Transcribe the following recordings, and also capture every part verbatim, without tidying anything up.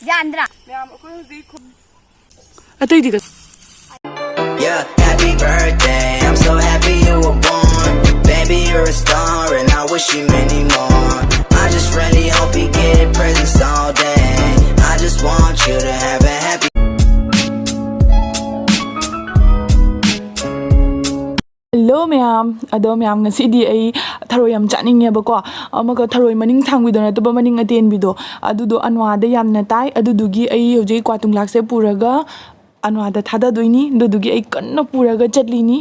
ꯌꯥꯟꯗ꯭ꯔꯥ? ꯃꯌꯥꯝ ꯑꯩꯈꯣꯏ ꯍꯧꯖꯤꯛ ꯈꯨ-, ꯑꯇꯩꯗꯤ ꯀ- Yeah, happy birthday. I'm so happy you were born. Baby, you're a star, and I wish you many more. I just really hope you get presents all day. I just want you to have a happy Hello ꯃꯌꯥꯝ꯫ ꯑꯗꯣ ꯃꯌꯥꯝ, ꯉꯁꯤꯗꯤ ꯑꯩ ꯊꯔꯣꯏ ꯌꯥꯝ ꯆꯥꯅꯤꯡꯉꯦꯕꯀꯣ꯫ ꯑꯃꯒ ꯊꯔꯣꯏ ꯃꯅꯤꯡ ꯁꯥꯡꯕꯤꯗꯣ ꯅꯠꯇꯕ, ꯃꯅꯤꯡ ꯑꯇꯦꯟꯕꯤꯗꯣ, ꯑꯗꯨꯗꯣ ꯑꯅ꯭ꯋꯥꯗ ꯌꯥꯝꯅ ꯇꯥꯏ꯫ ꯑꯗꯨꯗꯨꯒꯤ ꯑꯩ ꯍꯧꯖꯤꯛ ꯀ꯭ꯋꯥ ꯇꯨꯡꯂꯥꯛꯁꯦ ꯄꯨꯔꯒ ꯑꯅ꯭ꯋꯥꯗ ꯊꯥꯗꯗꯣꯏꯅꯤ꯫ ꯑꯗꯨꯗꯨꯒꯤ ꯑꯩ ꯀꯟꯅ ꯄꯨꯔꯒ ꯆꯠꯂꯤꯅꯤ꯫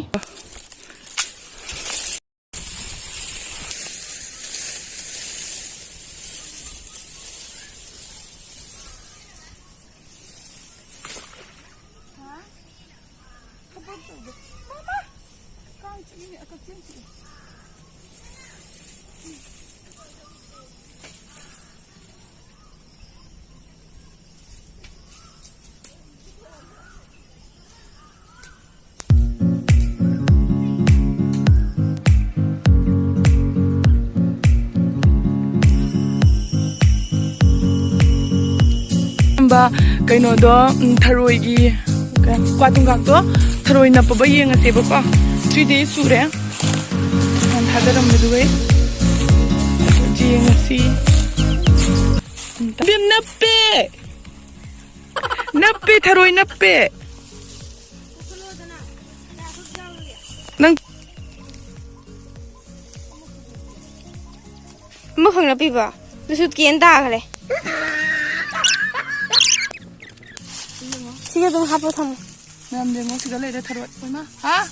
ꯀꯩꯅꯣꯗꯣ, ꯎꯝ, ꯊꯔꯣꯏꯒꯤ, ꯀ꯭ꯋꯥ ꯇꯨꯡꯒꯥꯛꯇꯣ, ꯊꯔꯣꯏ ꯅꯞꯄꯕ ꯌꯦꯡꯉꯁꯦꯕꯀꯣ꯫ Three days ꯁꯨꯔꯦ ꯅꯍꯥꯟ ꯊꯥꯗꯔꯝꯕꯗꯨꯒꯩ꯫ ꯑꯗꯨ ꯌꯦꯡꯉꯁꯤ꯫ ꯕꯦꯝ, ꯅꯞꯄꯦ! ꯅꯞꯄꯦ, ꯊꯔꯣꯏ ꯅꯞꯄꯦ꯫ ꯅꯪ ꯑꯃꯈꯛ ꯅꯞꯄꯤꯕ? ꯑꯗꯨꯁꯨ ꯀꯦꯟ ꯇꯥꯈ꯭ꯔꯦ꯫ ꯁꯤꯒ ꯑꯗꯨꯝ ꯍꯥꯞꯄ ꯊꯝꯃꯣ꯫ ꯃꯌꯥꯝ ꯌꯦꯡꯉꯣ, ꯁꯤꯗ ꯂꯩꯔꯦ ꯊꯔꯣꯏ꯫ ꯏꯃꯥ, ꯍꯥ?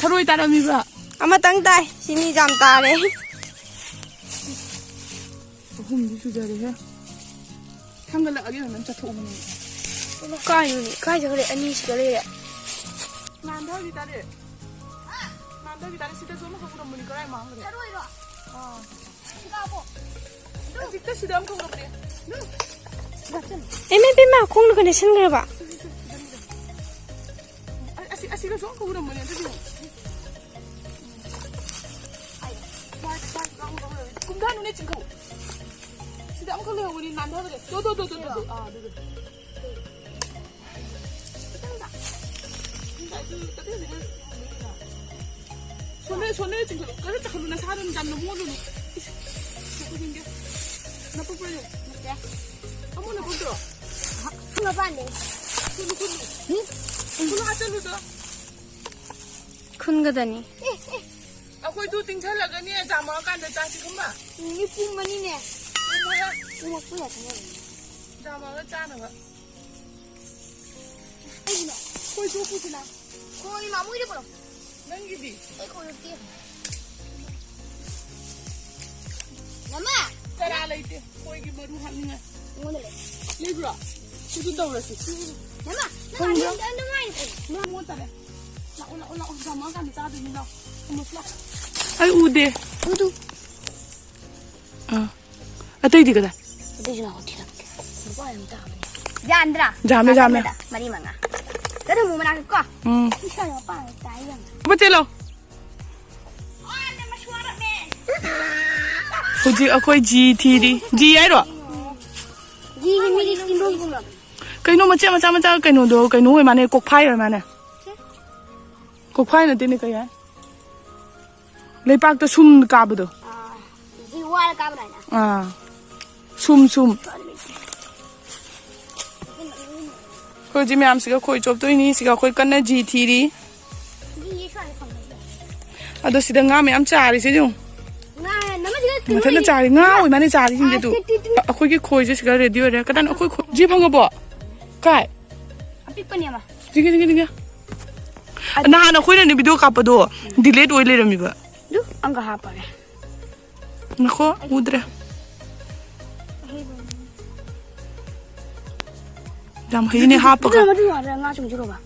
ꯊꯔꯣꯏ ꯇꯥꯔꯝꯃꯤꯕ꯭ꯔꯥ? ꯑꯃꯇꯪ ꯇꯥꯏ꯫ ꯁꯤ ꯃꯤ ꯌꯥꯝ ꯇꯥꯔꯦ꯫ ꯑꯍꯨꯝꯗꯤ ꯁꯨꯖꯔꯦꯍꯦ꯫ ꯊꯥꯡꯒꯠꯂꯛꯑꯒꯦ, ꯅꯪ ꯆꯠꯊꯣꯛꯑꯣ꯫ ꯀꯥꯏꯅꯣꯅꯦ? ꯀꯥꯏ ꯆꯠꯈ꯭ꯔꯦ? ꯑꯅꯤ ꯁꯤꯗ ꯂꯩꯔꯦ꯫ ꯅꯥꯟꯊꯕꯤ ꯇꯥꯔꯦ꯫ ꯅꯥꯟꯊꯕꯤ ꯇꯥꯔꯦ꯫ ꯁꯤꯗꯁꯨ ꯑꯃꯈꯛ ꯎꯔꯝꯕꯅꯤ꯫ ꯀꯗꯥꯏ ꯃꯥꯡꯈ꯭ꯔꯦ? ꯊꯔꯣꯏꯔꯣ? ꯑꯥ꯫ ꯍꯧꯖꯤꯛꯇ ꯁꯤꯗ ꯑꯃꯈꯛ ꯎꯔꯝꯕꯅꯦ꯫ ꯏꯃꯥ, ꯏꯃꯥ, ꯈꯣꯡꯅ ꯀꯩꯅꯣ ꯁꯤꯟꯈ꯭ꯔꯕ? ꯑꯁꯤ, ꯑꯁꯤꯒꯁꯨ ꯑꯃꯈꯛ ꯎꯔꯝꯕꯅꯦ꯫ ꯑꯗꯨꯗꯤ ꯀꯨꯝꯊꯥꯅꯨꯅꯦ, ꯆꯤꯡꯈꯧ꯫ ꯑꯃꯈꯛ ꯂꯩꯍꯧꯕꯅꯤ, ꯅꯥꯟꯊꯔꯒꯦ꯫ ꯇꯣ, ꯇꯣ, ꯇꯣ, ꯇꯣ, ꯇꯣ, ꯇꯣ꯫ ꯑꯥ, ꯑꯗꯨꯗꯣ꯫ ꯈꯤꯇꯪꯗ꯫ ꯈꯤꯇꯪꯗ꯫ ꯑꯗꯨ ꯀꯇꯦꯛ ꯀꯇꯦꯛ꯫ ꯁꯣꯝꯗ, ꯁꯣꯝꯗ ꯆꯤꯡꯈꯠꯂꯨ꯫ ꯀꯟꯅ ꯆꯤꯡꯈꯠꯂꯨ, ꯅꯁꯥꯗꯣ ꯌꯥꯝꯅ ꯃꯣꯠꯂꯨꯅꯨ꯫ ꯏꯁ, ꯅꯄꯨꯛ ꯌꯦꯡꯒꯦ꯫ ꯅꯄꯨꯛ ꯄꯥꯏꯌꯨ꯫ ꯅꯠꯇꯦ꯫ ꯑꯃꯨꯛ ꯅꯄꯨꯛꯇꯣ꯫ ꯈꯨꯠ ꯃꯄꯥꯟꯗꯩ꯫ ꯈꯨꯠꯂꯨ, ꯈꯨꯠꯂꯨ꯫ ꯎꯝ꯫ ꯈꯨꯠꯂꯨ ꯍꯥꯠꯆꯜꯂꯨꯗꯣ꯫ ꯈꯨꯟꯒꯗꯅꯤ꯫ ꯑꯦ, ꯑꯦ꯫ ꯑꯩꯈꯣꯏꯗꯨ ꯇꯤꯡꯁꯜꯂꯒꯅꯦ, ꯖꯥꯝ ꯃꯥꯡꯉꯀꯥꯟꯗ ꯆꯥꯁꯤ, ꯈꯪꯕ? ꯃꯤ ꯄꯨꯝꯃꯅꯤꯅꯦ꯫ ꯄꯨꯝꯃꯣꯏꯍꯦ꯫ ꯄꯨꯝꯃꯛꯄ ꯌꯥꯏ, ꯈꯪꯉꯕꯅꯤ꯫ ꯖꯥꯝ ꯃꯥꯡꯉ ꯆꯥꯅꯕ꯫ ꯀꯩꯒꯤꯅꯣ? ꯈꯣꯏ ꯆꯣꯞꯄꯨꯁꯤꯅ꯫ ꯈꯣꯏ ꯃꯥꯃꯣꯏꯗ ꯄꯨꯔꯛꯑꯣ꯫ ꯅꯪꯒꯤꯗꯤ? ꯑꯩ ꯈꯣꯏ ꯆꯣꯞꯇꯦ꯫ ꯅꯃꯥ! ꯆꯔꯥ ꯂꯩꯇꯦ꯫ ꯈꯣꯏꯒꯤ ꯃꯔꯨ ꯍꯥꯞꯅꯤꯡꯉꯥꯏ꯫ ꯑꯩꯉꯣꯟꯗ ꯂꯩ꯫ ꯂꯩꯕ꯭ꯔꯣ? ꯑꯗꯨ ꯇꯧꯔꯁꯤ꯫ ꯅꯃꯥ! ꯅꯪ ꯈꯪꯕ꯭ꯔꯣ? ꯑꯅꯤ-, ꯑꯅꯤ ꯉꯥꯏꯔꯦ꯫ ꯅꯪ ꯃꯉꯣꯟ ꯇꯔꯦ꯫ ꯂꯥꯛꯑꯣ, ꯂꯥꯛꯑꯣ, ꯂꯥꯛꯑꯣ꯫ ꯖꯥꯝ ꯃꯥꯡꯉꯀꯥꯟꯗ ꯆꯥꯗꯣꯏꯅꯤ, ꯂꯥꯛꯑꯣ꯫ ꯊꯝꯃꯁꯤ, ꯂꯥꯛꯑꯣ꯫ ꯑꯩ ꯎꯗꯦ꯫ ꯑꯗꯨ꯫ ꯑꯥ꯫ ꯑꯇꯩꯗꯤ ꯀꯗꯥꯏ? ꯑꯇꯩꯁꯨ ꯂꯥꯛꯑꯣ, ꯊꯤꯔꯛꯀꯦ꯫ ꯂꯨꯄꯥ ꯌꯥꯝ ꯇꯥꯕꯅꯦ꯫ ꯌꯥꯟꯗ꯭ꯔꯥ? ꯌꯥꯝꯃꯦ, ꯌꯥꯝꯃꯦ꯫ ꯃꯔꯤ ꯃꯉꯥ꯫ ꯆꯠꯂꯨ, ꯃꯅꯥꯛꯇ ꯀꯣ꯫ ꯎꯝ꯫ ꯏꯁꯥ ꯌꯥꯝ ꯄꯥꯝꯃꯦ, ꯇꯥꯏ ꯌꯥꯝ꯫ ꯂꯨꯄꯥ ꯆꯦꯜꯂꯣ꯫ ꯍꯧꯖꯤꯛ ꯑꯩꯈꯣꯏ ꯖꯤ ꯊꯤꯔꯤ꯫ ꯖꯤ ꯍꯥꯏꯔꯣ? ꯖꯤꯒꯤ ꯃꯤꯗꯤ ꯁꯤꯟꯗꯣꯡꯒꯨꯝꯕ꯫ ꯀꯩꯅꯣ ꯃꯆꯥ, ꯃꯆꯥ, ꯃꯆꯥ, ꯀꯩꯅꯣꯗꯣ, ꯀꯩꯅꯣ ꯑꯣꯏ ꯃꯥꯅꯦ, ꯀꯣꯛꯐꯥꯏ ꯑꯣꯏ ꯃꯥꯅꯦ꯫ ꯀꯣꯛꯐꯥꯏ ꯅꯠꯇꯦꯅꯦ, ꯀꯩ ꯍꯥꯏ? ꯂꯩꯄꯥꯛꯇ ꯁꯨꯝ ꯀꯥꯕꯗꯣ꯫ ꯑꯥ, ꯖꯤ ꯋꯥꯔ ꯀꯥꯕ ꯂꯩꯅ꯫ ꯑꯥ, ꯁꯨꯝ, ꯁꯨꯝ꯫ ꯑꯩꯈꯣꯏ ꯍꯧꯖꯤꯛ ꯃꯌꯥꯝꯁꯤꯒ ꯈꯣꯏ ꯆꯣꯞꯇꯣꯏꯅꯤ꯫ ꯁꯤꯒ ꯑꯩꯈꯣꯏ ꯀꯟꯅ ꯖꯤ ꯊꯤꯔꯤ꯫ ꯖꯤ ꯁ꯭ꯋꯥꯏꯗ ꯐꯪꯕꯅꯦ꯫ ꯑꯗꯣ ꯁꯤꯗ ꯉꯥ ꯃꯌꯥꯝ ꯆꯥꯔꯤꯁꯦ ꯌꯦꯡꯉꯨ꯫ ꯉꯥ ꯅꯝꯃꯗꯤ ꯀꯩꯅꯣ ꯃꯊꯟꯇ ꯂꯩ? ꯆꯥꯔꯤ꯫ ꯉꯥ ꯑꯣꯏ ꯃꯥꯅꯦ ꯆꯥꯔꯤꯁꯤꯡꯁꯦ ꯑꯥ, ꯑꯗꯨ꯫ T, T, T. ꯑꯩꯈꯣꯏꯒꯤ ꯈꯣꯏꯁꯦ ꯁꯤꯗ ꯔꯦꯗꯤ ꯑꯣꯏꯔꯦ꯫ ꯀꯗꯥꯏꯅꯣ ꯑꯩꯈꯣꯏ ꯈꯣꯏ? ꯖꯤ ꯐꯪꯉꯕꯣ? ꯀꯥꯏ? ꯑꯄꯤꯛꯄꯅꯦ ꯑꯃ꯫ ꯆꯤꯡꯒꯦ, ꯆꯤꯡꯒꯦ, ꯆꯤꯡꯒꯦ꯫ ꯑꯗꯨ ꯅꯍꯥꯟ ꯑꯩꯈꯣꯏꯅ video ꯀꯥꯞꯄꯗꯣ delete ꯑꯣꯏ ꯂꯩꯔꯝꯃꯤꯕ꯫ ꯑꯗꯨ ꯑꯪꯒ ꯍꯥꯞꯄꯒꯦ꯫ ꯉꯥꯏꯈꯣ, ꯎꯗ꯭ꯔꯦ꯫ ꯌꯥꯝ ꯍꯩꯅꯦ ꯍꯥꯞꯄꯒ꯫ ꯑꯗꯨ ꯃꯗꯨ ꯌꯥꯗ꯭ꯔꯥ? ꯉꯥ ꯆꯨꯝꯁꯤꯜꯂꯣꯕ꯫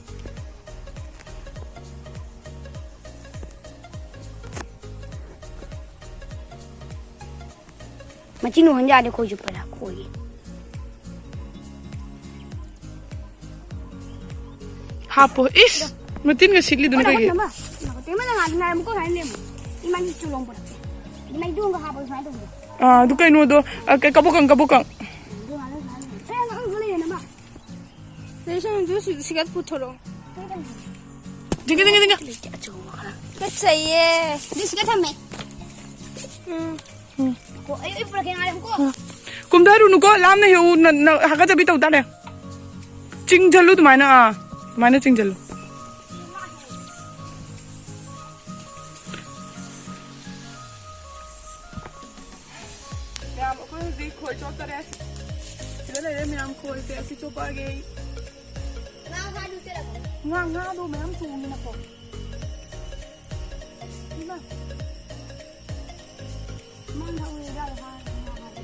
ꯃꯆꯤꯟ ꯎꯍꯟ ꯌꯥꯗꯦ, ꯈꯣꯏ ꯆꯨꯞꯄꯗ, ꯈꯣꯏꯒꯤ꯫ ꯍꯥꯞꯄꯣ꯫ ꯏꯁ! ꯃꯇꯤꯟꯒ ꯁꯤꯠꯂꯤꯗꯨꯅ ꯀꯩꯒꯤ? ꯍꯣꯏ, ꯍꯣꯏ, ꯅꯃ꯫ ꯇꯦꯃ, ꯅꯪ ꯉꯥꯏ, ꯉꯥꯏ, ꯑꯃꯨꯛꯀ ꯉꯥꯏ ꯂꯩꯔꯝꯃꯣ꯫ ꯏꯃꯥꯅꯤ ꯆꯨꯂꯣꯡ ꯄꯨꯔꯛꯀꯦ꯫ ꯅꯩꯗꯣꯡꯒ ꯍꯥꯞꯄꯣ, ꯁꯨꯃꯥꯏꯅ ꯇꯧꯕꯗꯣ꯫ ꯑꯥ, ꯑꯗꯨ ꯀꯩꯅꯣꯗꯣ, ꯑ, ꯀꯩ-, ꯀꯕꯣꯛꯀꯪ, ꯀꯕꯣꯛꯀꯪ꯫ ꯑꯦ, ꯑꯉꯥꯡꯁꯨ ꯂꯩꯌꯦ, ꯅꯃ꯫ ꯂꯩꯁꯅꯨ, ꯁꯤ-, ꯁꯤꯒꯠ ꯄꯨꯊꯣꯔꯛꯑꯣ꯫ ꯖꯤꯡꯒ, ꯖꯤꯡꯒ, ꯖꯤꯡꯒ꯫ ꯇꯨꯀꯠꯆꯩꯌꯦ꯫ ꯑꯗꯨ ꯁꯤꯒꯠ ꯊꯝꯃꯦ꯫ ꯎꯝ꯫ ꯎꯝ꯫ ꯀꯣ, ꯑꯩ, ꯑꯩ ꯄꯨꯔꯛꯀꯦ, ꯉꯥꯏꯔꯝꯃꯨꯀꯣ꯫ ꯎꯝ꯫ ꯀꯨꯝꯊꯔꯨꯅꯨꯀꯣ, ꯂꯥꯞꯅ ꯍꯦꯛꯎ, ꯅ-, ꯅ-, ꯍꯥꯀꯠꯆꯕꯤ ꯇꯧ ꯇꯥꯔꯦ꯫ ꯆꯤꯡꯖꯜꯂꯨ ꯑꯗꯨꯃꯥꯏꯅ, ꯑꯥ, ꯑꯗꯨꯃꯥꯏꯅ ꯆꯤꯡꯖꯜꯂꯨ꯫ ꯃꯌꯥꯝ, ꯑꯩꯈꯣꯏ ꯍꯧꯖꯤꯛ ꯈꯣꯏ ꯆꯣꯞꯇꯔꯦ꯫ ꯁꯤꯗ ꯂꯩꯔꯦ ꯃꯌꯥꯝ, ꯈꯣꯏꯁꯦ ꯑꯁꯤ ꯆꯣꯞꯄꯛꯑꯒꯦ ꯑꯩ꯫ ꯉꯥ, ꯉꯥꯗꯣ ꯃꯌꯥꯝ ꯇꯣꯡꯉꯤꯅꯀꯣ꯫ ꯏꯃꯥ꯫ ꯃꯥꯡ ꯊꯥꯎ ꯌꯥꯔꯦ, ꯃꯥꯡ ꯊꯥꯎ ꯌꯥꯔꯦ꯫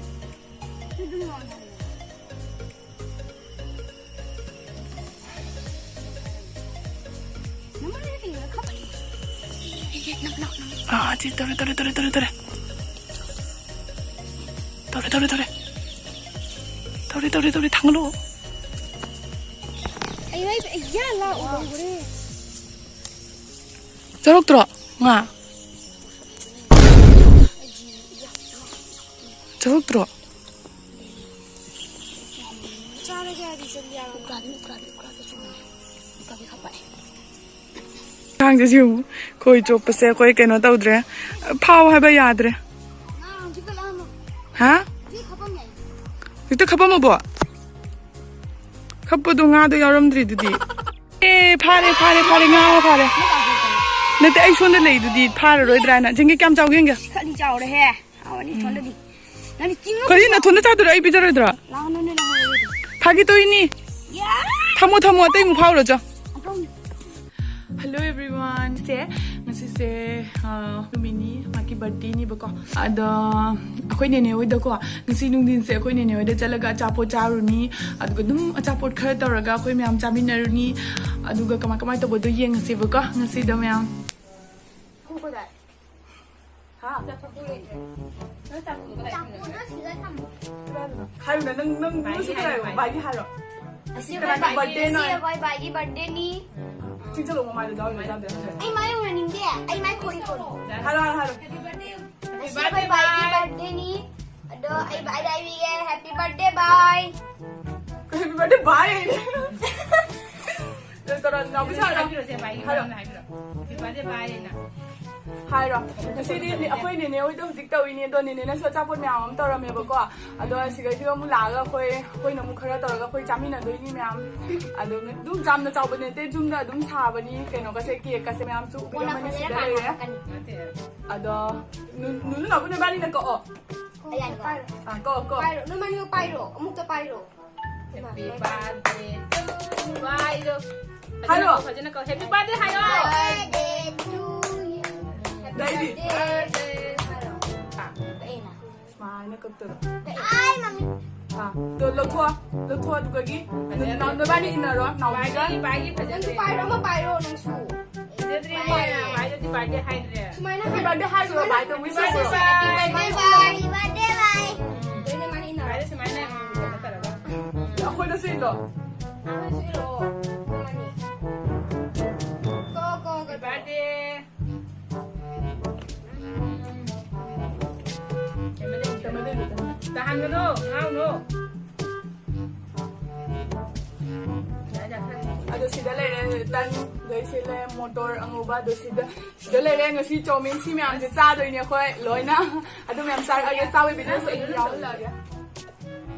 ꯁꯤ ꯑꯗꯨꯝ ꯃꯥꯡ ꯊꯥꯎ ꯌꯥꯔꯦ꯫ ꯑꯥ, ꯁꯤ ꯇꯧꯔꯦ, ꯇꯧꯔꯦ, ꯇꯧꯔꯦ, ꯇꯧꯔꯦ, ꯇꯧꯔꯦ꯫ ꯇꯧꯔꯦ, ꯇꯧꯔꯦ, ꯇꯧꯔꯦ꯫ ꯇꯧꯔꯦ, ꯇꯧꯔꯦ, ꯇꯧꯔꯦ, ꯊꯥꯡꯒꯠꯂꯣ꯫ ꯑꯩ, ꯑꯩ, ꯑꯩ, ꯌꯥ, ꯂꯥꯛꯑꯣ, ꯇꯧꯈ꯭ꯔꯦ꯫ ꯆꯥꯔꯛꯇ꯭ꯔꯣ ꯉꯥ? ꯆꯥꯔꯛꯇ꯭ꯔꯣ? ꯆꯥꯔꯒꯦ ꯍꯥꯏꯗꯤ ꯆꯪꯕ ꯌꯥꯔꯣꯏ꯫ ꯎꯀꯥꯕꯤ, ꯎꯀꯥꯕꯤ, ꯎꯀꯥꯕꯤ ꯆꯨꯝꯃꯦ꯫ ꯎꯀꯥꯕꯤ ꯈꯥꯄꯛꯑꯦ꯫ ꯑꯉꯥꯡꯁꯦ ꯁꯤ ꯌꯦꯡꯉꯨ, ꯈꯣꯏ ꯆꯣꯞꯄꯁꯦ ꯑꯩꯈꯣꯏ ꯀꯩꯅꯣ ꯇꯧꯗ꯭ꯔꯦ, ꯐꯥꯎ ꯍꯥꯏꯕ ꯌꯥꯗ꯭ꯔꯦ꯫ ꯉꯥ ꯍꯧꯖꯤꯛꯇ ꯂꯥꯛꯑꯝꯃꯣ꯫ ꯍꯥ? ꯍꯧꯖꯤꯛ ꯈꯥꯄꯝ ꯌꯥꯏ꯫ ꯍꯧꯖꯤꯛꯇ ꯈꯥꯄꯝꯃꯕꯣ? ꯈꯞꯄꯗꯣ ꯉꯥꯗꯣ ꯌꯥꯎꯔꯝꯗ꯭ꯔꯤꯗꯨꯗꯤ꯫ ꯑꯦ, ꯐꯥꯔꯦ, ꯐꯥꯔꯦ, ꯐꯥꯔꯦ, ꯉꯥ ꯐꯥꯔꯦ꯫ ꯅꯠꯇꯦ, ꯑꯩ ꯁꯣꯝꯗ ꯂꯩꯗꯨꯗꯤ ꯐꯥꯔꯔꯣꯏꯗ꯭ꯔꯥꯅ꯫ ꯖꯤꯡꯒꯤ ꯀꯌꯥꯝ ꯆꯥꯎꯒꯦ ꯌꯦꯡꯒꯦ꯫ ꯈꯔꯗꯤ ꯆꯥꯎꯔꯦꯍꯦ꯫ ꯍꯥꯎꯔꯅꯤ ꯏꯊꯣꯟꯗꯗꯤ꯫ ꯅꯪꯗꯤ ꯆꯤꯡꯉꯨ ꯀꯔꯤ ꯀꯩꯅꯣ? ꯅꯊꯣꯟꯗ ꯆꯥꯗꯣꯏꯔꯣ? ꯑꯩ ꯄꯤꯖꯔꯣꯏꯗ꯭ꯔꯣ? ꯂꯥꯛꯑꯣ, ꯅꯣꯏ, ꯅꯣꯏ ꯂꯥꯛꯑꯣ, ꯅꯣꯏ꯫ ꯐꯥꯒꯤ ꯇꯧꯔꯤꯅꯤ꯫ ꯌꯥ! ꯊꯝꯃꯣ, ꯊꯝꯃꯣ, ꯑꯇꯩ ꯑꯃꯨꯛ ꯐꯥꯎꯔꯣ, ꯆꯣ꯫ ꯑꯗꯨꯝ꯫ Hello everyone꯫ ꯁꯦ, ꯉꯁꯤꯁꯦ, ꯑ, ꯅꯨꯃꯤꯠꯅꯤ, ꯃꯥꯒꯤ birthday ꯅꯦꯕꯀꯣ꯫ ꯑꯗꯣ ꯑꯩꯈꯣꯏ ꯅꯦꯅꯦ ꯍꯣꯏꯗꯀꯣ, ꯉꯁꯤ ꯅꯨꯡꯊꯤꯟꯁꯦ ꯑꯩꯈꯣꯏ ꯅꯦꯅꯦ ꯍꯣꯏꯗ ꯆꯠꯂꯒ ꯑꯆꯥꯄꯣꯠ ꯆꯥꯔꯨꯅꯤ꯫ ꯑꯗꯨꯒ ꯑꯗꯨꯝ ꯑꯆꯥꯄꯣꯠ ꯈꯔ ꯇꯧꯔꯒ ꯑꯩꯈꯣꯏ ꯃꯌꯥꯝ ꯆꯥꯃꯤꯟꯅꯔꯨꯅꯤ꯫ ꯑꯗꯨꯒ ꯀꯃꯥꯏ, ꯀꯃꯥꯏ ꯇꯧꯕꯗꯣ ꯌꯦꯡꯉꯁꯦꯕꯀꯣ ꯉꯁꯤꯗꯣ ꯃꯌꯥꯝ꯫ ꯍꯥ? ꯆꯥꯛꯈꯨꯝꯗꯣ ꯁꯤꯗ ꯊꯝꯃꯣ꯫ ꯍꯥꯏꯔꯨꯅ, ꯅꯪ, ꯅꯪ, ꯅꯪ ꯁꯤ ꯀꯅꯥ ꯍꯥꯏꯔꯣ? ꯕꯥꯏꯒꯤ ꯍꯥꯏꯔꯣ? ꯑꯁꯤ ꯀꯅꯥꯒꯤ ꯑꯩꯈꯣꯏ ꯕꯥꯏꯒꯤ, birthday ꯅꯣ? ꯑꯁꯤ ꯑꯩꯈꯣꯏ ꯕꯥꯏꯒꯤ birthday ꯅꯤ꯫ ꯆꯤꯡ ꯆꯠꯂꯣ, ꯃꯃꯥꯏꯗꯣ ꯆꯥꯎ, ꯆꯥꯗꯦ꯫ ꯑꯩ ꯃꯥꯏ ꯎꯍꯟꯅꯤꯡꯗꯦ, ꯑꯩ ꯃꯥꯏ ꯈꯣꯔꯤ ꯈꯣꯔꯤ꯫ ꯍꯥꯏꯔꯣ, ꯍꯥꯏꯔꯣ, ꯍꯥꯏꯔꯣ꯫ Happy birthday꯫ ꯉꯁꯤ ꯑꯩꯈꯣꯏ ꯕꯥꯏꯒꯤ ꯕꯥꯔꯊꯗꯦꯅꯤ꯫ ꯑꯗꯣ ꯑꯩ ꯕꯥꯏꯗ ꯍꯥꯏꯕꯤꯒꯦ, happy birthday ꯕꯥꯏ꯫ Happy birthday ꯕꯥꯏ ꯍꯥꯏꯅꯦ꯫ ꯇꯧꯔꯣ, ꯅꯥꯎꯕꯤ ꯁꯥꯔꯣ꯫ ꯍꯥꯏꯕꯤꯔꯣꯁꯦ, ꯕꯥꯏꯒꯤ ꯍꯥꯏꯔꯣ꯫ ꯃꯔꯝꯗ ꯍꯥꯏꯕꯤꯔꯣ꯫ Happy birthday ꯕꯥꯏ ꯍꯥꯏꯅ꯫ ꯍꯥꯏꯔꯣ꯫ ꯉꯁꯤꯗꯤ ꯑꯩꯈꯣꯏ ꯅꯦꯅꯦ ꯍꯣꯏꯗ ꯍꯧꯖꯤꯛ ꯇꯧꯔꯤꯅꯦ, ꯑꯗꯣ ꯅꯦꯅꯦꯅꯁꯨ ꯑꯆꯥꯄꯣꯠ ꯃꯌꯥꯝ ꯑꯃ ꯇꯧꯔꯝꯃꯦꯕꯀꯣ꯫ ꯑꯗꯣ ꯁꯤꯗꯩꯁꯤꯗ ꯑꯃꯨꯛ ꯂꯥꯛꯑꯒ ꯑꯩꯈꯣꯏ, ꯑꯩꯈꯣꯏꯅ ꯑꯃꯨꯛ ꯈꯔ ꯇꯧꯔꯒ ꯑꯩꯈꯣꯏ ꯆꯥꯃꯤꯟꯅꯗꯣꯏꯅꯤ ꯃꯌꯥꯝ꯫ ꯑꯗꯣ ꯑꯗꯨꯝ ꯌꯥꯝꯅ ꯆꯥꯎꯕ ꯅꯠꯇꯦ, ꯌꯨꯝꯗ ꯑꯗꯨꯝ ꯁꯥꯕꯅꯤ꯫ ꯀꯩꯅꯣꯒꯁꯦ, ꯀꯦꯛꯀꯁꯦ ꯃꯌꯥꯝꯁꯨ ꯎꯕꯤꯔꯝꯃꯅꯤ ꯁꯤꯗ ꯂꯩꯔꯦ꯫ ꯅꯠꯇꯦ꯫ ꯑꯗꯣ ꯅꯨ-, ꯅꯨ-, ꯅꯨ-, ꯅꯕꯥꯅꯤꯅ ꯀꯛꯑꯣ꯫ ꯑꯥ, ꯀꯛꯑꯣ, ꯀꯛꯑꯣ꯫ ꯅꯣꯏ ꯃꯅꯤꯡꯗꯣ ꯄꯥꯏꯔꯣ, ꯑꯃꯨꯛꯇ ꯄꯥꯏꯔꯣ꯫ Happy birthday to you. ꯍꯥꯏꯔꯣ꯫ ꯐꯖꯅ ꯀꯧ, ꯐꯖꯅ ꯀꯧ꯫ Happy birthday ꯍꯥꯏꯌꯣ꯫ Birthday to you. ꯗꯥꯏꯗꯤ꯫ Birthday. ꯀꯛꯑꯦꯅ꯫ ꯁꯨꯃꯥꯏꯅ ꯀꯛꯇꯣꯏꯕ꯫ ꯑꯥꯏ, ꯃꯃꯤ꯫ ꯑꯥ, ꯇꯣ ꯂꯧꯊꯣꯛꯑꯣ, ꯂꯧꯊꯣꯛꯑꯣ, ꯑꯗꯨꯗꯒꯤ ꯐꯖꯅ ꯅꯥꯎ-, ꯅꯕꯥꯅꯤ ꯏꯟꯅꯔꯣ, ꯅꯥꯎꯕꯤꯒ꯫ ꯄꯥꯏꯒꯦ, ꯄꯥꯏꯒꯦ, ꯐꯖꯅ꯫ ꯅꯪꯁꯨ ꯄꯥꯏꯔꯣ, ꯑꯃ ꯄꯥꯏꯔꯣ, ꯅꯪꯁꯨ꯫ ꯐꯖꯗ꯭ꯔꯤ, ꯄꯥꯏꯔꯣ꯫ ꯄꯥꯏꯗꯗꯤ birthday ꯍꯥꯏꯗ꯭ꯔꯦ꯫ ꯁꯨꯃꯥꯏꯅ happy birthday ꯍꯥꯏꯔꯣ, ꯁꯨꯃꯥꯏꯅ ꯕꯥꯏꯗꯣ wish ꯇꯧꯔꯣ꯫ Happy birthday, bye. Happy birthday, bye. ꯎꯝ꯫ ꯂꯣꯏꯅ ꯃꯥꯅ ꯏꯟꯅꯔꯣ꯫ ꯕꯥꯏꯗꯣ ꯁꯨꯃꯥꯏꯅ ꯀꯩꯅꯣ ꯇꯧꯔꯒ꯫ ꯑꯩꯈꯣꯏꯗꯁꯨ ꯏꯜꯂꯣ꯫ ꯑꯩꯈꯣꯏꯁꯨ ꯏꯜꯂꯣ꯫ ꯅꯕꯥꯅꯤ꯫ ꯀꯣ, ꯀꯣ, ꯀꯣ, ꯀꯣ꯫ Happy birthday. ꯇꯍꯥꯟꯒꯅꯨ, ꯉꯥꯎꯅꯨ꯫ ꯑꯗꯣ ꯁꯤꯗ ꯂꯩꯔꯦ ꯇꯟ, ꯑꯗꯩ ꯁꯤ ꯂꯩꯔꯦ ꯃꯣꯇꯣꯔ ꯑꯉꯧꯕ, ꯑꯗꯣ ꯁꯤꯗ, ꯁꯤꯗ ꯂꯩꯔꯦ ꯉꯁꯤ ꯆꯧꯃꯤꯟ ꯁꯤ ꯃꯌꯥꯝꯁꯦ ꯆꯥꯗꯣꯏꯅꯦ ꯑꯩꯈꯣꯏ ꯂꯣꯏꯅ꯫ ꯑꯗꯨ ꯃꯌꯥꯝ ꯆꯥꯔꯛꯑꯒꯦ, ꯆꯥꯕꯒꯤ videoꯁꯨ ꯑꯗꯨꯝ ꯌꯥꯎꯍꯜꯂꯛꯑꯒꯦ꯫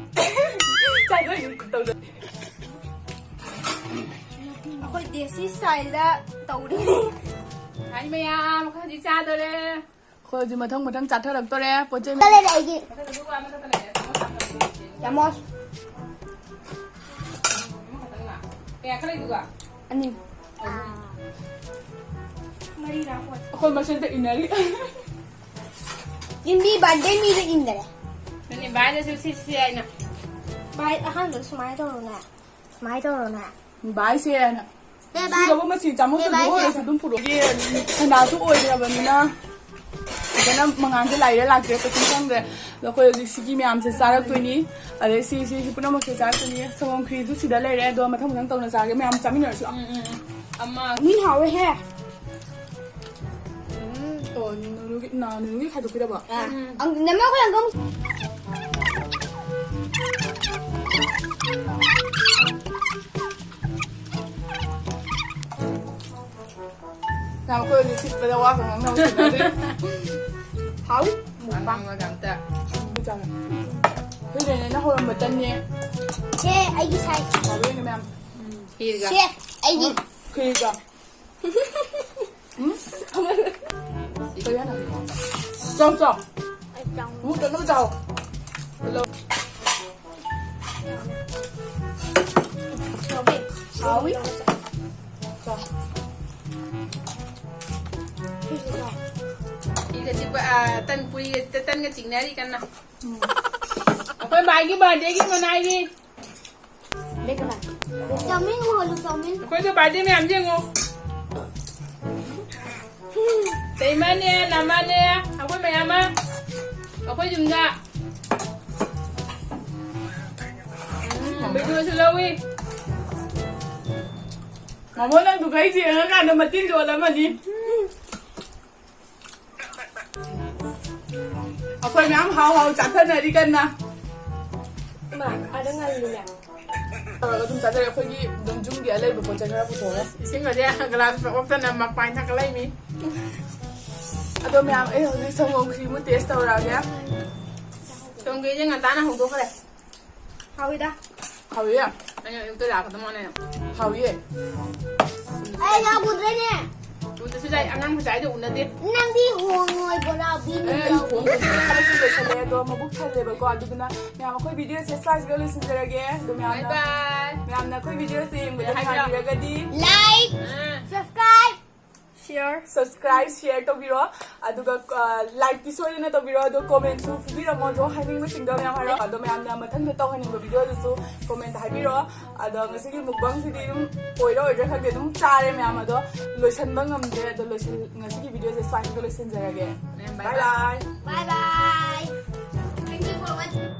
ꯆꯥꯏꯗꯣꯏꯅꯤ ꯇꯧꯗꯣꯏꯅꯤ꯫ ꯑꯩꯈꯣꯏ ꯗꯦꯁꯤ styleꯗ ꯇꯧꯔꯤꯅꯤ꯫ ꯍꯥꯏ ꯃꯌꯥꯝ, ꯑꯩꯈꯣꯏ ꯍꯧꯖꯤꯛ ꯆꯥꯗꯣꯔꯦ꯫ ꯑꯩꯈꯣꯏ ꯍꯧꯖꯤꯛ ꯃꯊꯪ ꯃꯊꯪ ꯆꯥꯊꯔꯛꯇꯣꯔꯦ ꯄꯣꯠ ꯆꯩ꯫ ꯂꯩꯔꯦ ꯑꯩꯒꯤ꯫ ꯃꯊꯛꯇ ꯑꯗꯨꯒ ꯑꯃꯊꯛꯇ ꯂꯩꯔꯦ꯫ ꯆꯥꯃꯁ꯫ ꯑꯃꯈꯛꯇꯪꯂ? ꯀꯌꯥ ꯈꯔ ꯂꯩꯗꯨꯒ? ꯑꯅꯤ꯫ ꯑꯍꯨꯝ꯫ ꯃꯔꯤꯔꯥ ꯄꯣꯠ꯫ ꯑꯩꯈꯣꯏ ꯃꯁꯦꯟꯇ ꯏꯟꯅꯔꯤ꯫ ꯏꯟꯕꯤ birthday ꯃꯤꯗ ꯏꯟꯗꯔꯦ꯫ ꯅꯪꯅꯦ ꯚꯥꯏꯗꯁꯨ ꯁꯤ ꯁꯤ ꯍꯥꯏꯅ꯫ ꯚꯥꯏ ꯑꯍꯥꯟꯕꯗ ꯁꯨꯃꯥꯏꯅ ꯇꯧꯔꯣꯅꯦ꯫ ꯁꯨꯃꯥꯏꯅ ꯇꯧꯔꯣꯅꯦ꯫ ꯚꯥꯏꯁꯦ ꯍꯥꯏꯅ꯫ ꯑꯦ, ꯚꯥꯏ꯫ ꯁꯤꯗꯕꯨ ꯃꯁꯤ ꯆꯥꯃꯁ ꯑꯦ, ꯚꯥꯏ, ꯑꯣꯏꯔꯁꯨ ꯁꯦ꯫ ꯑꯗꯨꯝ ꯄꯨꯔꯛꯑꯣ꯫ ꯁꯟꯗꯥꯁꯨ ꯑꯣꯏꯗ꯭ꯔꯕꯅꯤꯅ ꯐꯖꯅ ꯃꯉꯥꯟꯁꯦ ꯂꯥꯏꯔ ꯂꯥꯛꯇ꯭ꯔꯦ, ꯀꯩꯁꯨꯝ ꯈꯪꯗ꯭ꯔꯦ꯫ ꯑꯗꯣ ꯑꯩꯈꯣꯏ ꯍꯧꯖꯤꯛ ꯁꯤꯒꯤ ꯃꯌꯥꯝꯁꯦ ꯆꯥꯔꯛꯇꯣꯏꯅꯤ꯫ ꯑꯗꯩ ꯁꯤ, ꯁꯤ, ꯁꯤ ꯄꯨꯝꯅꯃꯛꯁꯦ ꯆꯥꯔꯛꯇꯣꯏꯅꯤ꯫ ꯁꯪꯒꯣꯝ ꯈꯤꯔꯤꯁꯨ ꯁꯤꯗ ꯂꯩꯔꯦ꯫ ꯑꯗꯣ ꯃꯊꯪ ꯃꯊꯪ ꯇꯧꯅ ꯆꯥꯔꯒꯦ꯫ ꯃꯌꯥꯝ ꯆꯥꯃꯤꯟꯅꯔꯁꯤ ꯂꯥꯛꯑꯣ꯫ ꯎꯝ, ꯎꯝ, ꯎꯝ꯫ ꯑꯃ꯫ ꯃꯤ ꯍꯥꯎꯋꯦꯍꯦ꯫ ꯎꯝ꯫ ꯑꯣ, ꯅꯨꯅꯨꯒꯤ, ꯅ-, ꯅꯨꯅꯨꯒꯤ ꯈꯥꯏꯗꯣꯛꯄꯤꯔꯕꯣ? ꯑꯥ꯫ ꯎꯝ꯫ ꯑꯪ, ꯅꯃ ꯑꯩꯈꯣꯏ ꯑꯪꯀꯜ꯫ ꯅꯪ ꯑꯩꯈꯣꯏ ꯍꯧꯖꯤꯛ ꯁꯤꯠꯄꯗ ꯋꯥꯒ ꯉꯥꯡꯅꯕ ꯊꯦꯡꯅꯗ꯭ꯔꯤ꯫ ꯍꯥꯎ? ꯃꯨꯛꯕꯥꯡ꯫ ꯉꯥꯡꯅꯕꯒ ꯑꯝꯇ꯫ ꯆꯥꯔꯦ꯫ ꯑꯩꯈꯣꯏ ꯅꯦꯅꯦꯅ ꯍꯧꯔꯝꯕ ꯇꯟꯅꯦ꯫ ꯁꯦ, ꯑꯩꯒꯤ ꯁꯥꯏ꯫ ꯍꯥꯎꯕ ꯌꯦꯡꯒꯦ ꯃꯌꯥꯝ꯫ ꯎꯝ, ꯈꯤꯔꯒ꯫ ꯁꯦ, ꯑꯩꯒꯤ꯫ ꯈꯤꯔꯒ꯫ ꯎꯝ? ꯀꯔꯤ ꯍꯥꯏꯅꯣ? ꯆꯥꯎ, ꯆꯥꯎ꯫ ꯑꯃꯨꯛ ꯇꯠꯅꯕ ꯆꯥꯎ꯫ ꯍꯥꯎꯋꯤ? ꯆꯥꯎ꯫ ꯐꯤꯒ ꯆꯤꯛꯄ, ꯑ, ꯇꯟ ꯄꯨꯔꯤꯒ, ꯇꯟꯒ ꯆꯤꯛꯅꯔꯤ ꯀꯟꯅ꯫ ꯎꯝ꯫ ꯑꯩꯈꯣꯏ ꯕꯥꯒꯤ ꯕꯥꯔꯗꯦꯒꯤ ꯃꯅꯥꯏꯒꯤ꯫ ꯆꯥꯎꯃꯤꯟ ꯎꯍꯜꯂꯨ, ꯆꯥꯎꯃꯤꯟ꯫ ꯑꯩꯈꯣꯏꯁꯨ ꯕꯥꯔꯗꯦ ꯃꯌꯥꯝ ꯌꯦꯡꯉꯣ꯫ ꯇꯩꯃꯅꯦ, ꯅꯃꯅꯦ, ꯑꯩꯈꯣꯏ ꯃꯌꯥꯝ ꯑꯃ꯫ ꯑꯩꯈꯣꯏ ꯌꯨꯝꯗ꯫ ꯎꯝ, ꯚꯤꯗꯤꯑꯣꯁꯨ ꯂꯧꯏ꯫ ꯃꯃꯣ, ꯅꯪ ꯗꯨꯀꯩ ꯌꯦꯡꯉꯀꯥꯟꯗ ꯃꯇꯤꯟ ꯌꯣꯜꯂꯝꯃꯅꯤ꯫ ꯑꯩꯈꯣꯏ ꯃꯌꯥꯝ ꯍꯥꯎ ꯍꯥꯎ ꯆꯥꯊꯅꯔꯤ ꯀꯟꯅ꯫ ꯏꯃꯥ, ꯑꯥꯗ ꯉꯜꯂꯤꯅꯦ꯫ ꯇꯧꯔꯒ ꯑꯗꯨꯝ ꯆꯥꯖꯔꯦ꯫ ꯑꯩꯈꯣꯏꯒꯤ ꯌꯨꯝ ꯌꯨꯝꯒꯤ ꯑꯂꯩꯕ ꯄꯣꯠ ꯆꯩ ꯈꯔ ꯄꯨꯊꯣꯛꯑꯒ꯫ ꯏꯁꯤꯡꯒꯁꯦ ꯒ꯭ꯂꯥꯁ ꯑꯣꯛꯇꯅ ꯃꯄꯥꯏ ꯊꯛꯀꯠꯂꯛꯏꯃꯤ꯫ ꯑꯗꯣ ꯃꯌꯥꯝ, ꯑꯩ ꯍꯧꯖꯤꯛ ꯁꯪꯒꯣꯝ ꯈꯤꯔꯃꯨ ꯇꯦꯁ ꯇꯧꯔꯛꯑꯒꯦ꯫ ꯁꯪꯒꯣꯝ ꯈꯤꯔꯁꯦ ꯉꯟꯇꯥꯅ ꯍꯧꯗꯣꯛꯈ꯭ꯔꯦ꯫ ꯍꯥꯎꯏꯗ꯫ ꯍꯥꯎꯏꯌꯦ꯫ ꯑꯩꯅ ꯑꯌꯨꯛꯇ ꯂꯥꯛꯀꯗꯧ ꯃꯥꯜꯂꯦ꯫ ꯍꯥꯎꯏꯌꯦ꯫ ꯑꯩ ꯌꯥꯎꯒꯗ꯭ꯔꯦꯅꯦ꯫ ꯎꯗꯁꯨ ꯆꯥꯏ, ꯑꯉꯥꯡ ꯃꯆꯥ ꯍꯥꯏꯗꯣ ꯎꯅꯗꯦ꯫ ꯅꯪꯗꯤ ꯍꯣꯡꯉꯣꯏ ꯕꯣꯔꯥ ꯕꯤꯅꯤ ꯑꯦ, ꯑꯩ ꯌꯥꯎ-꯫ ꯍꯣꯡꯉꯣꯏ꯫ ꯂꯣꯏꯁꯜꯂꯦ, ꯑꯗꯣ ꯃꯕꯨꯛ ꯊꯜꯂꯦꯕꯀꯣ, ꯑꯗꯨꯗꯨꯅ ꯃꯌꯥꯝ ꯑꯩꯈꯣꯏ ꯚꯤꯗꯤꯑꯣꯁꯦ ꯁ꯭ꯋꯥꯏꯁꯤꯗ ꯂꯣꯏꯁꯤꯟꯖꯔꯒꯦ꯫ ꯑꯗꯣ ꯃꯌꯥꯝꯅ, bye bye꯫ ꯃꯌꯥꯝꯅ ꯑꯩꯈꯣꯏ ꯚꯤꯗꯤꯑꯣꯁꯦ ꯌꯦꯡꯕꯗ ꯍꯥꯏꯕꯤꯔꯣ꯫ ꯅꯨꯡꯉꯥꯏꯕꯤꯔꯒꯗꯤ like, ꯑꯥ꯫ Subscribe, share꯫ Subscribe, share ꯇꯧꯕꯤꯔꯣ꯫ ꯑꯗꯨꯒ, ꯑ, like ꯇꯤ ꯁꯣꯏꯗꯅ ꯇꯧꯕꯤꯔꯣ꯫ ꯑꯗꯣ comment ꯁꯨ ꯄꯤꯕꯤꯔꯝꯃꯣ꯫ ꯑꯗꯣ ꯍꯥꯏꯅꯤꯡꯕꯁꯤꯡꯗꯣ ꯃꯌꯥꯝ ꯍꯥꯏꯔꯣ꯫ ꯑꯗꯣ ꯃꯌꯥꯝꯅ ꯃꯊꯪꯗ ꯇꯧꯍꯟꯅꯤꯡꯕ ꯚꯤꯗꯤꯑꯣꯗꯨꯁꯨ comment ꯍꯥꯏꯕꯤꯔꯣ꯫ ꯑꯗꯣ ꯉꯁꯤꯒꯤ mukbang ꯁꯤꯗꯤ ꯑꯗꯨꯝ ꯑꯣꯏꯔ ꯑꯣꯏꯗ꯭ꯔꯥ ꯈꯪꯗꯦ, ꯑꯗꯨꯝ ꯆꯥꯔꯦ ꯃꯌꯥꯝ꯫ ꯑꯗꯣ ꯂꯣꯏꯁꯟꯕ ꯉꯝꯗ꯭ꯔꯦ꯫ ꯑꯗꯣ ꯂꯣꯏꯁꯟ-, ꯉꯁꯤꯒꯤ ꯚꯤꯗꯤꯑꯣꯁꯦ ꯁ꯭ꯋꯥꯏꯁꯤꯗ ꯂꯣꯏꯁꯤꯟꯖꯔꯒꯦ꯫ ꯃꯌꯥꯝ bye bye bye꯫ Bye bye꯫ Thank you for watching.